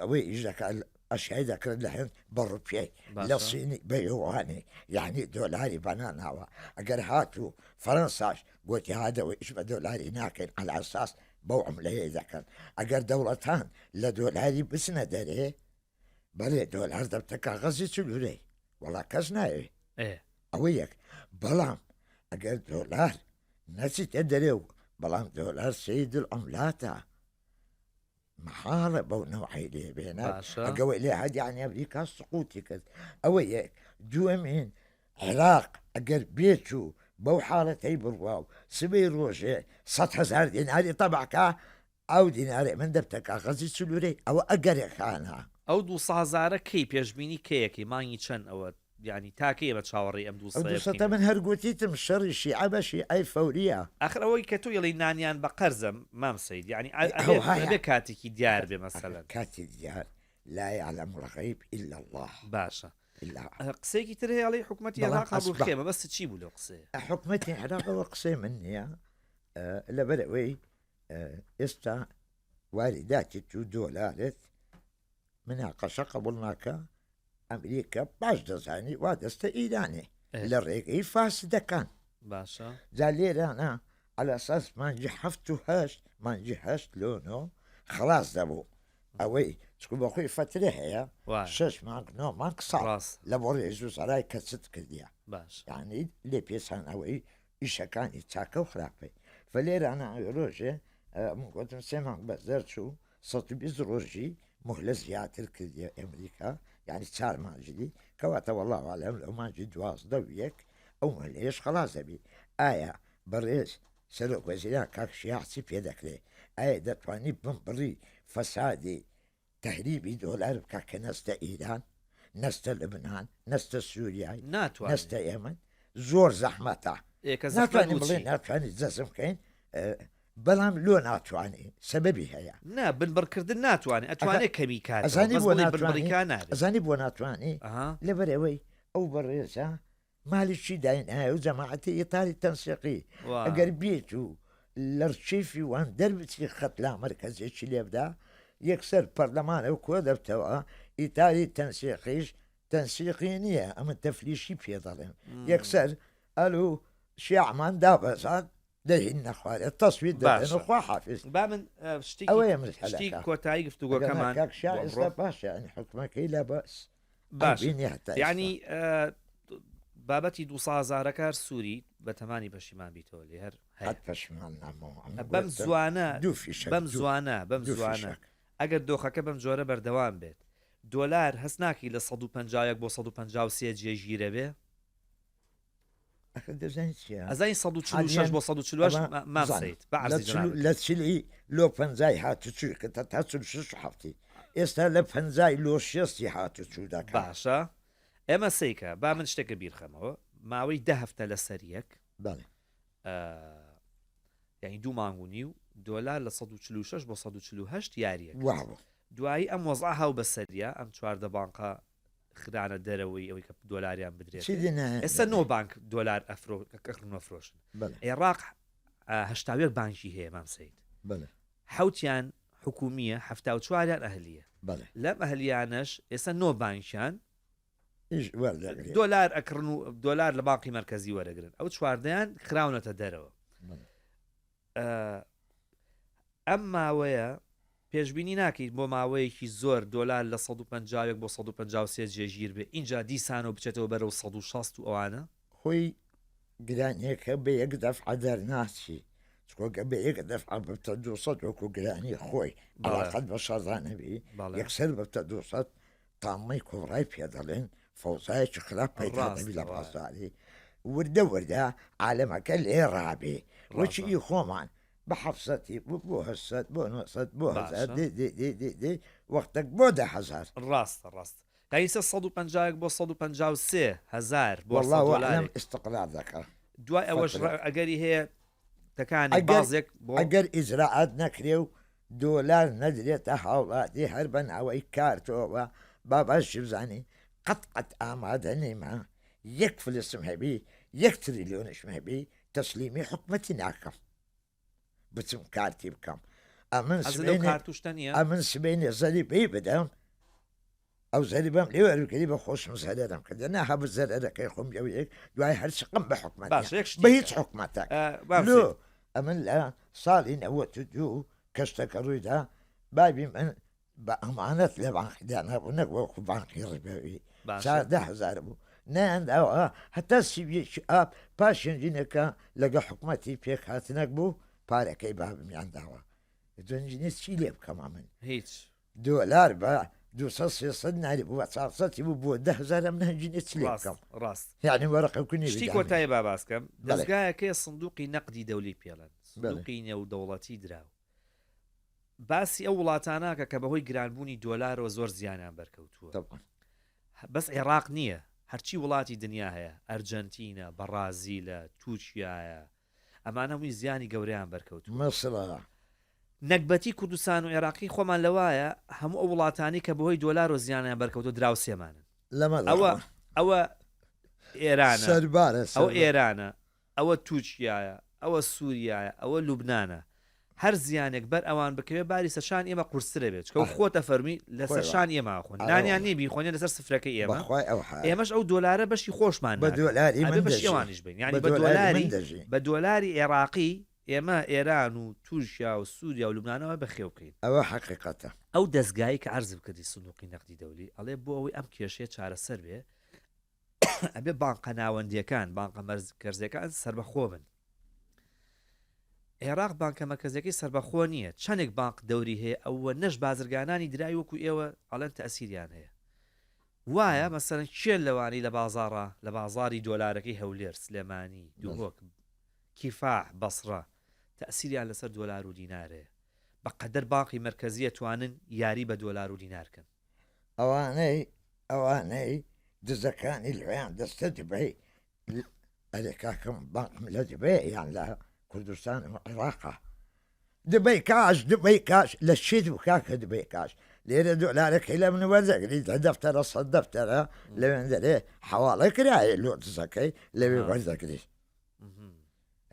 ئەوەی ئیش دەکات ئەشیای دەکرد لە هەند بە ڕوپیای لە باشە. سینی بە یوانی یعنی دۆلاری بەناناوە ئەگەر هاتوو فەرەنساش گوتی هادەوە ئیش بە دۆلاری ناکەین عەلاساس بەو عملەیە دەکەن ئەگەر دەوڵەتان لە دۆلاری بچنە دەرێ بەڵێ دۆلار دەبتە کاغەزی چلورەی وەڵا کەس ناوێ ئەوە یەک بەڵام ئەگەر دۆلار نەچیتە دەرێ و بەڵام دۆلار سید العملاتە مەحاڵە بەو نەوعەی لێ بێنە ئەگەوەی لێ هەدیانی ئەمریکا سقوتی کرد ئەوە یەک دووەمین عێراق ئەگەر بێت و بەو حاڵەتەی بڕوا و سبەی ڕۆژێ 100 هزار دیناری تەبعکە ئەو دینارەی من دەبتە کاغەزی چلورەی ئەوە ئەگەرێکانە. ئەو دوو هەزارە کەی پێشبینی کەیەکەی مانگی چەند ئەوە یانی تا کەی ئێمە چاوەڕێی ئەم دوو ئەو سەیە دوو سەتە بکەین؟ من هەر گۆتیتم شەڕی شیعە بە شیعەی فەوریە. ئاخر ئەوەی کە تۆ ئەڵێی نانیان بە قەرزە مام سەید یانی ئەبێ ئەوهایە. ئەبێ کاتێکی دیار بێ ئەخر مەسەلەن. کاتی دیار لا یعلم الغیب الا اللە باشە الا. قسەیەکی تر هەیە ئەڵێی حکومەتی بەڵام عێراق ئەسبا. هەڵڕوخێ مەبەستت چی بوو لەو قسەیە؟ حکومەتی عێراق ئەوە قسەی من نییە لەبەر ئەوەی ئێستا واریداتی تو دۆلارت مناقەشە قبول ناکە ئەمریکا باش دەزانی وا دەستە ئیرانێ لە ڕێگەی فاسدەکان باشە جا لێرانە على اساس مانگی هەفت و هەشت مانگی هەشت لۆنۆ خلاص دەبوو ئەوەی چکو بەخۆی فترە هەیە شش مانگ نۆ مانگ ساڵ لە بۆ ڕێز و سەرای کەچت کردیە باش یعنی لێ پێسان ئەوەی ئیشەکانی چاکە و خراپەی فە لێرانە ڕۆژێ من گوتم سێ مانگ بەس دەرچوو 120 ڕۆژی مهلە زیاتر کردیە ئەمریکا یعنی چار مانگی دی کەواتە وەڵا عالم لەو مانگی 12 و 1 ئەو مهلەیەش خەڵاس دەبی ئایا بەڕێز سەرۆک وەزیران کاک شیاع چی پێ دەکرێ ئایا دەتوانی بمبڕی فەسادی تەهریبی دۆلار بکا کە نەستە ئیران نەستە لبنان نەستە سووریای ناتوانێ نەستە ئێمن زۆر زەحمەتە ئێ کە زەحمەت ناتوانین بوو بڵێ چی؟ ناتوانین جەزم بکەین بەڵام لۆ ناتوانێ سەبەبی هەیە نا بنبڕکردن ناتوانێ ئەتوانێ کەمی کاتەوە ئەزانی بەس بۆ بڵێ ناتوانێ بنبڕیکا نابێ ئەزانی بۆ ناتوانێ ئەها لەبەر ئەوەی ئەو بەڕێزە مالیکی داینایە و جەماعەتی ئیتاری تەنسیقی ئەگەر بێت و لە ڕکێفی وان دەربچی خەت لامەرکەزێکی لێبدا یەکسەر پەرلەمانە و کۆ دەبتەوە ئیتاری تەنسیقیش تەنسیقی نییە ئەمە تەفلیشی پێ دەڵێن یەکسەر ئەلو شیعمان دابەزان دەهیننە خوارێ تەسویت دەدەن و باشە خوا حافز با من شتێکی ئەوەیە شتی مەسئەلەکە کۆتایی ئەگەر نا گفتوگۆکەمان کاک شیع بۆ ئێستا ئەمڕۆ باشە یعنی حکومەکەی لا بەس باشە عەیبی نییە هەتا ئێستا یعنی بابەتی دوو هەزارەکە هەر سووری بە تەمانی پەشیمان بیتەوە لێ هەر هەیە قەت پەشیمان نامەوە ئەمن بەم گوتم زوانە دوو فیشەک بەم دوو زوانە بەم دوو زوانە فیشەک ئەگەر دۆخەکە بەم جۆرە بەردەوام بێت دۆلار هەست ناکەی لە 151 بۆ 153 جێگیرە بێ؟ ئەخر دەزانی چیە ئەزانی 146 حالیەن بۆ 148 ئەمە مام بزانە سەید بە لە عەرزی چل جەنابت لە چلی لۆ پەنجای هاتوچووی کرد تا 46 و حەفتی ئێستا لە پەنجای لۆ شێستی هاتوچوو دەکا. باشە ئێمە سەیکە با من شتێکە بیرخەمەوە ماوەی دە هەفتە لەسەر یەک بەڵێ. یعنی دوو مانگ و نیو دۆلار لە 146 بۆ 148 یاریە کرد واو. دوایی ئەم وەزع هاو بەسەریە ئەم 14 بانقە خرانە دەرەوەی ئەوەی کە دۆلاریان بدرێت چیدی نایەن ئێستا دەرێ. نۆ بانک دۆلار ئەفرۆ ئەکڕن و ئەفرۆشن بەڵێ. عێراق 81 بانکی هەیە مام سەید بەڵێ. حوتیان حکومیە 74یان ئەهلیە بەڵێ. لەم ئەهلیانەش ئێستا نۆ بانکیان ئیش وەردەگرێ. دۆلار ئەکڕن و دۆلار لە بانقی مەرکەزی وەرەگرن ئەو چواردەیان خراونەتە دەرەوە بەڵێ. ئەم ماوەیە پێشبینی ناکەیت بۆ ماوەیەکی زۆر دۆلار لە 151 بۆ 153 جێگیر بێ ئینجا دیسانەوە بچێتەوە بەرەو 160 و ئەوانە؟ خۆی گرانیەکە بە یەک دەفعە دەرناچی چکۆ گە بە یەک دەفعە ببتە 200 وەکو گرانی خۆی علاقەت بە شەڕدا نەبی یەکسەر ببتە 200 تامەی کۆڕای پێ دەڵێن فەوزایەکی خراپ پەیدا دەبی لە بازاری وردە وردە عالەمەکە لێ ڕابێ وەچی ئی خۆمان بە حەفسەتی بوو بۆ هەشت بۆ نۆسەد بۆ هەزار دێ دێ دێ دێ دێ وەختێک بۆ 10,000. ڕاستە ڕاست تایسە 151 بۆ 153 هەزار بۆ واللە سەد اعلم دۆلارێک استقرار دەکا دوای ئەوەش فترە. ئەگەری هەیە تەکانێک ئەگەر بازێک بۆ ئەگەر ئیجرائات نەکرێ و دۆلار نەدرێتە هاوڵاتی هەر بە ناوەی کارتەوە با باشی بزانی قەت قەت ئامادە نیمە یەک فلسم هەبی یەک تریلیۆنیشم هەبی تەسلیمی حکومەتی ناکەم بچم کارتی بکەم ئەمن حەزت لەو سبەینێ کارت و شتە نییە؟ ئەمن سبەینێ زەریبەی بدەم ئەو زەریبەم لێ وەربگری بە خۆشم زەرەرم کردە نا هەبوو زەرەرەکەی خۆم لەو یەک دوای هەر چقم بە حکومەت باشە یەک بە شتی هیچ حکومەتەک ئە، بام لۆ سەید ئەمن لە ساڵی 92 کەشتەکە ڕوویدا بابی من بە ئەمانەت لە بانقی دانابوو نەک وەکو بانقی ڕیبەوی باشە 14 هەزار بوو نەیانداوە هەتا 31 ئاب پاش ژنجینەکە لەگە حکومەتی پێک هاتنەک بوو پارەکەی بابمیان داوە جنجینە چی لێ بکەم ئەمن هیچ دۆلار بە 200 300 ناری بوو بە 400 بوو بۆ 10,000 ئەم نەنجینە چ لێ ڕاست بکەم ڕاست یعنی وەرەقە کونی شتی بدانێ کۆتایی با باس کەم بەڵێ دەزگایەکەیە سندوقی نەقدی دەولی پێڵێن بەڵێ سندوقی نێودەوڵەتی دراو باسی ئەو وڵاتاناکە کە بەهۆی گرانبوونی دۆلارەوە زۆر زیانیان بەرکەوتووە طبعا بەس عێراق نییە هەرچی وڵاتی دنیا هەیە ئەرجەنتینە بەڕازیلە تورکیایە ئەمانە هەمووی زیانی گەورەیان بەرکەوتووە. مەسڵە. نەگبەتی کوردستان و عێراقی خۆمان لەوایە هەموو ئەو وڵاتانەی کە بەهۆی دۆلارەوە زیانیان بەرکەوتووە دراوسێمانن. لەمە ئەوە دەخوا. ئەوە ئێرانە سەربارە ئەوە سەربار. ئێرانە ئەوە تورکیایە ئەوە سوریایە ئەوە لوبنانە هەر زیانێک بەر ئەوان بکەوێ باری سەرشانی ئێمە قورسترە بێت چکە و ئەه. خۆتە فەرمی لە خۆی وا. سەرشانی ئێمە خۆن ئەرە نانیان واللە. نیە بیخۆنێ لەسەر سفرەکەی ئێمە بەخوای ئەوهایە. ئێمەش ئەو دۆلارە بەشی خۆشمان بە ناکەن دۆلاری ئەبێ من بەشی دەژی. ئەوانیش بین بە یعنی بە دۆلاری من دۆلاری دەژی. بە دۆلاری عێراقی ئێمە ئێران و تورکیا و سوریا و لوبنانەوە بەخێو بکەین. ئەوە حەقیقەتە. ئەو دەزگایەی کە عەرزم کردی سندوقی نەقدی دەولی ئەڵێ بۆ ئەوەی ئەم کێشەیە چارەسەر بێ ئەبێ بانقە ناوەندیەکان بانقە مەرکەزیەکان سربەخۆ بن عێراق بانکە مەرکەزیەکەی سربەخۆ نییە چەندێک بانق دەوری هەیە ئەوە نەش بازرگانانی درای وەکو ئێوە ئەڵێن تەسیریان هەیە وایە مەسەرەن کێ لەوانی لە بازاڕە لە بازاری دۆلارەکەی هەولێر سلێمانی دهۆک کیفاح بەسڕە تەسیریان لەسەر دۆلار و دینارەیە بە قەدەر بانقی مەرکەزیە توانن یاری بە دۆلار و دینار کەن. ئەوانەی ئەوانەی دزەکانی لۆیان دەستە دبەی ئەرێ کاکەم بانقم لە دبەیە یان لە کوردستان و عێراقا دبەی کاش دبەی کاش لە چیت بوو کاکە دبەی کاش لێرە دۆلارەکەی لە من وەردەگری دە دەفتەرە سەد دەفتەرە لەوێن دەرێ حەواڵە کرایە لۆ دزەکەی لەوێ وەردەگری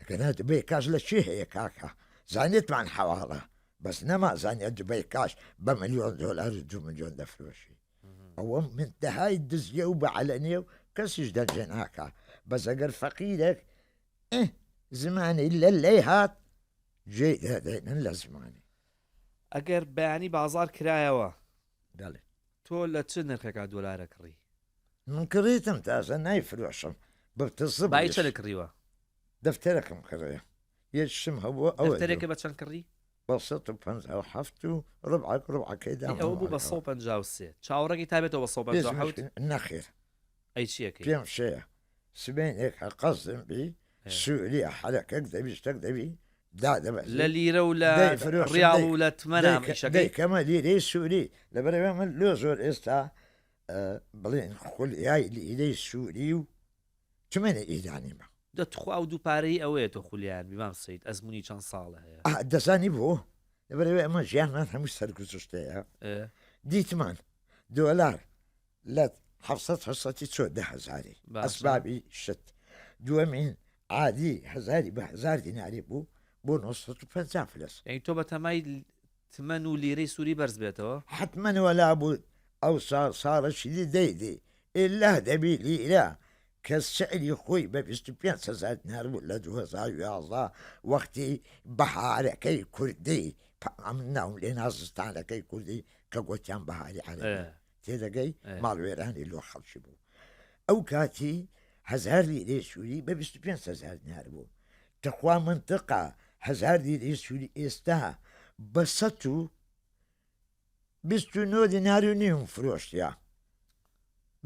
ئەگەنا دبەی کاش لە چی هەیە کاکە زانیتمان حەواڵە بەس نەما زانیە دبەی کاش بە ملیۆن دۆلار و دو ملیۆن دەفرۆشی ئەوە منتەهای دزیە و بە عەلەنیە و کەسیش دەنجێ ناکا بەس ئەگەر فەقیرێک ئه زمانی لە لەی هات جێی دادەینن لە زمانی. ئەگەر بەیانی بازاڕ کرایەوە بەڵێ. تۆ لە چ نرخێکا دۆلارە کڕی؟ من کڕیتم تازە نایفرۆشم ببتە بایی زبڵیش. چەنە کڕیوە؟ دەفتەرەکم کڕێ یەک شتم هەبووە ئەوە دەفتەرێکە بە چەند کڕی؟ بە 157 و ڕبعەک ڕبعەکەی ئەی ئەوە بوو بە دامەوە. 153 چاوەڕێکی تا بێتەوە بە 157؟ نەخێر. ئەی چیەکەی؟ پێم شەیە سبەینێک هە قەزم بی سووریە حەرەکەک دەبی شتەک دەبی دادەبەزی لە لیرە و لە دەیفرۆشم ڕیاڵ دەی و لە تمەنا دەیکە ئیشەکەی؟ دەیکەمە لیرەی سووری لەبەرئەوەی من لۆ زۆر ئێستا بڵێن خولیای لیرەی سووری و تمەنی ئیرانیمە. دە تخوا ئەو دوو پارەی ئەوەیە تۆ خولیایان بی مام سەید ئەزموونی چەند ساڵە هەیە. ئا دەزانی بۆ؟ لەبەرئەوەی ئەمە ژیانمان هەموو سەرگوزشتەیە دیتمان دۆلار لە حەفسەد هەشتسەتی چۆ دە هەزاری باشە. ئەسبابی شت دووەمین عادی هەزاری بە هەزار دیناری بوو بۆ 950 فلس. یانی تۆ بەتەمای تمەن و لیرەی سوری بەرز بێتەوە؟ حەتمەن وەلا بوو ئەوسا ساڵەشی دی دەیدی ئیلا دەبی لیرە کە سعری خۆی بە 25 هەزار دینار بوو لە 2011 وەختی بەهارەکەی کوردی. ئەمن ناوم لێ نا زستانەکەی کوردی کە گۆتیان بەهاری عەرەبی تێدەگەی ماڵوێرانی لۆ خەڵکی بوو ئەو کاتی هزار لیرەی سووری بە 25 هزار دینار بوو تخوا منطقە هزار لیرەی سووری ئێستا بە 129 دینار و نیوم فرۆشتیا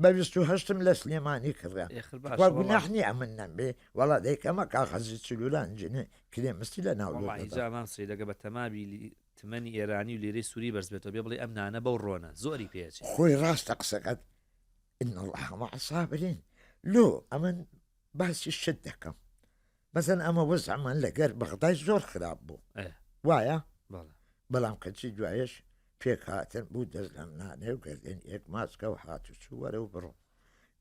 بە 28م لە سلێمانی کڕیا خوا گوناح نییە ئەمن نەمبێ وەڵا دەیکەمە کاغەزی چلولان جنێ کرێ مستی لە ناو جامان سیدەگە بە تەماوی تمەنی ئێرانی و لیرەی سوری بەرز بێتەوە بێ بڵێ ئەم نانە بەو ڕۆنە زۆری پێچێ. خۆی ڕاستە قسەکەت ان اللە مع الصابرین لۆ ئەمن باسی شت دەکەم مەسەن ئەمە وەزعمان لەگەر بەغدای زۆر خراپ بوو وایە بەڵام کەچی دوایش پێکهاتن بوو دەست لەم نانێ و گردن یەک ماسکە و هات و چوو وەرە و بڕۆ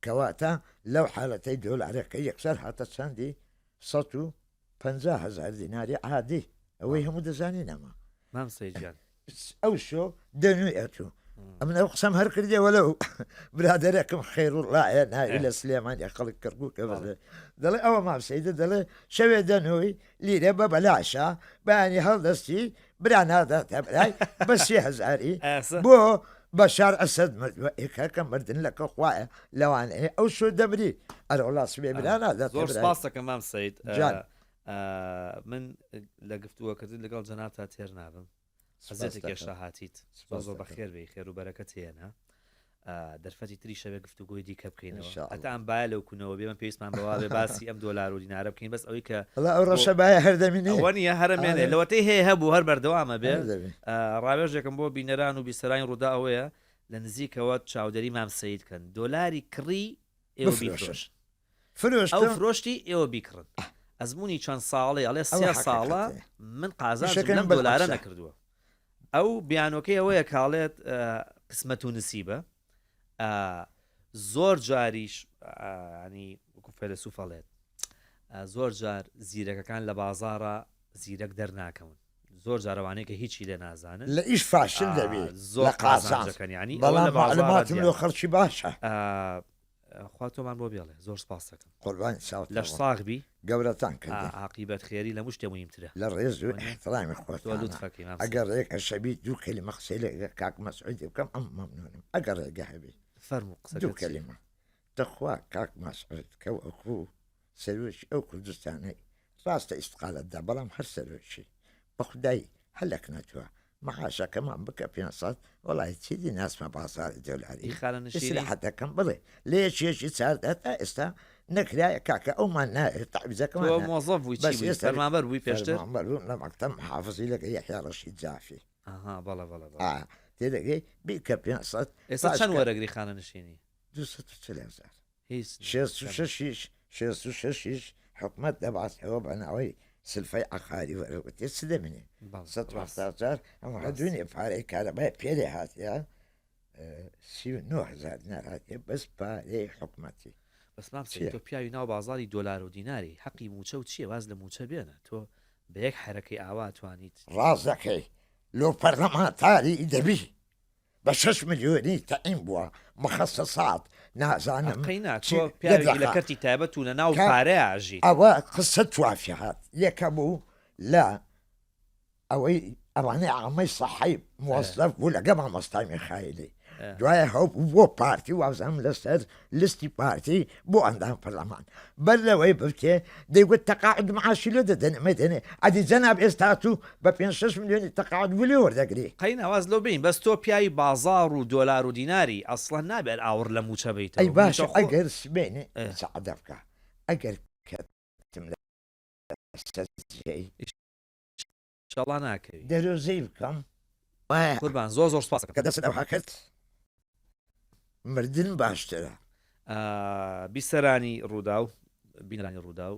کەواتە لەو حالەتەی دۆلارەکە یەکسەر هاتە چەندی 150 هزار دیناری عادی ئەوەی هەموو دەزانین ئەمە مام سەید گیان ئەو شۆ دەنووی ئەتوو ئەمن ئەو قسەم هەر کردێ وەلەو برادەرەکەم خێروڵایە ناوی لە سلێمانی خەڵک کەرکووکە بەڵێ دەڵێ ئەوە مام سەیدە دەڵێ شەوێ دەنووی لیرە بە بەلاشە بەیانی هەڵدەستی برا ناداتە برای بە سێ هەزاری بۆ بەشار ئەسەد مردووە ئێکاکە مردن لەکە خوایە لەوانەیە ئەو شۆ دەمری ئەرۆڵا سبێ برا ناداتە زۆر سپاس دەکەم مام سەید من لە گفتوگۆکردن لەگەڵ جەنابتا تێر نابم ئەزێتێک هێشتا هاتیت زۆر زۆر بەخێر بێی خێر و بەرەکەت هێنا دەرفەتی تری شەوێ گفتوگۆی دیکە بکەینەوە هەتا ئەم باە لەو کونەوە بێ من پێویستمان بەوا بێ باسی ئەم دۆلار و دینارە بکەین بەس ئەوەی کە ئەو ڕەشە باە هەردەمینێ ئەوە نییە هەرەمێنێ لەوەتەی هەیە هەبوو هەر بەردەوامە بێ ڕاوێژێکم بۆ بینەران و بیسەرانی ڕوودا ئەوەیە لە نزیکەوە چاودێری مام سەید کەن دۆلاری کڕی ئێوە بیفرۆشن فرۆشتم. ئەو فرۆشتی ئێوە بیکڕن. ئەزموونی چەند ساڵەی ئەڵێ ئەوە سێ ساڵە حەقیقەتەیە. من قازانجم ئیشەکەم لەم دۆلارە بەلعەکسە. نەکردووە. ئەو بیانۆکەی ئەوەیە کە ئەڵێت قسمەت و نسیبە. زۆر جاریش ینی وەکو فەیلەسوف ئەڵێت زۆر جار زیرەکەکان لە بازاڕا زیرەک دەرناکەون. زۆر جار ئەوانەی کە هیچی لێ نازانن لە ئیش فاشل دەبی زۆر لە قازانج. قازانجەکەن یانی ئەوە بەڵام لە بازاڕا مەعلوماتم لۆ دیارە. خەڵکی باشە. خوا تۆمان بۆ بێڵێ زۆر سپاست دەکەم. قوربانی چاوتان لەش ساغ بی. گەورەتان کردین. عاقیبەت خێری لە هەموو شتێ موهیمترە. لە ڕێز و ئیحترامی تۆ خۆتانە لوتفەکەی مام ئەگەر سەید. ڕێگە شەبی دوو کەلیمە قسەی لەگەڵ کاک مەسعودی بکەم ئەم مەمنونم ئەگەر ڕێگە هەبی. فەرموو قسەکەت دوو چیە؟ کەلیمە تخوا کاک مەسعود کە وەکوو سەرۆکی ئەو کوردستانەی ڕاستە ئیستقالەت دا بەڵام هەر سەرۆکی بەخودای هەلەک نەتوە معاشەکەمان بکە 500 وەڵی چیدی ناسمە بازاری دۆلاری ئی خانەنشینی؟ ئیسراحەت دەکەم بڵێ لە یەکێکی چاردە تا ئێستا نەکرایە کاکە ئەومان ناوێت تەعویزەکەمان تۆ نا- مۆزەف بووی چی بەس بووی ئێستا فەرمانبەر بووی پێشتر فەرمانبەر بووم لە مەکتەب محافزی لەگە یەحیا ڕەشید جافی ئەها بەڵێ بەڵێ بەڵێ ئا تێدەگەی بیکە 500 ئێستا باش چەند کە وەرەگری خانەنشینی 240 هەزار هیچ 66یش 66یش حکومەت دەباتەوە بە ناوەی سلفەی عەقاری وەرەگرتێ چ دەمێنێ؟ 174 ئەمە دوێنێ پارەی کارەبای پێرێ هاتیە 39 هزار دینار هاتیە بەس پارەی حکومەتی. بەس مام سەید تۆ پیاوی ناو بازاڕی دۆلار و دیناری حەقی مووچە و چییە واز لە مووچە بێنە تۆ بە یەک حەرەکەی ئاوا توانیت. ڕاست دەکەی لۆ پەرلەمانتاری دەبی بە شەش ملیۆنی تەعین بووە مخەسەسات نازانم قەینا چی تۆ پیاوێکی لە دەقە کەرتی تایبەت و لە ناو کە پارەیا ئەژیت. ئەوە قسە توافی هات یەکە بوو لە ئەوەی ئەوانەی عامەی سەحەی موەزەف بوو لەگە مامۆستای میخایلی دوای هەو بوو بۆ پارتی وابزانم لەسەر لستی پارتی بۆ ئەندام پەرلەمان بەر لەوەی بچێ دەیگوت تەقاعد معاشی لێ دەدەن ئەمەی دەنێ ئەدی جەناب ئێستا تو بە پێنج شەش ملیۆنی تەقاعد بوو لێ وەردەگری. قەینا واز لەو بێین بەس تۆ پیاوی بازاڕ و دۆلار و دیناری ئەسڵەن نابێ هەر ئاوڕ لە مووچە بەیتەوە ئەی مووچە باشە خۆ ئەگەر سبەینێ سەعدە بکا ئەگەر کەتم لە سەر جێی. ئیشەڵا ناکەوی. دەرۆزەی بکەم وایە. قوربان زۆر زۆر سوپاست کە ئەکەم. دەستت ئەوها کرد مردن باشترە. بیسەرانی ڕووداو بینەرانی ڕووداو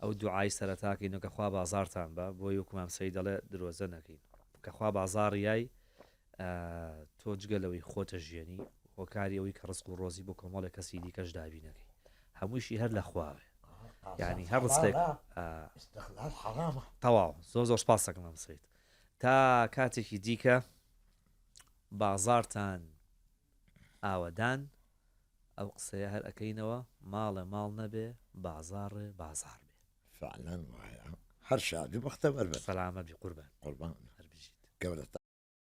ئەو دوعای سەرەتاکەینەوە کە خوا بازاڕتان بە بۆی وەکو مام سەید دەڵێ درۆزە نەکەین کە خوا بازاڕیای تۆ جگە لەوەی خۆتە ژیێنی هۆکاری ئەوەی کە ڕزق و ڕۆزی بۆ کۆمەڵێک کەسی دیکەش دابینەکەی هەمووشی هەر لە خواوێ یعنی هەر ڕزقێک تەواو زۆر زۆر سپاس دەکەم مام سەید تا کاتێکی دیکە بازاڕتان ئاوەدان ئەو قسەیە هەر ئەکەینەوە ماڵێ ماڵ نەبێ بازاڕێ بازاڕ بێ. فعلا وایە. هەر شاد و بەختەوەر بن. سەلامەت بی قوربان. قوربان. هەر بژیت. گەورەتە.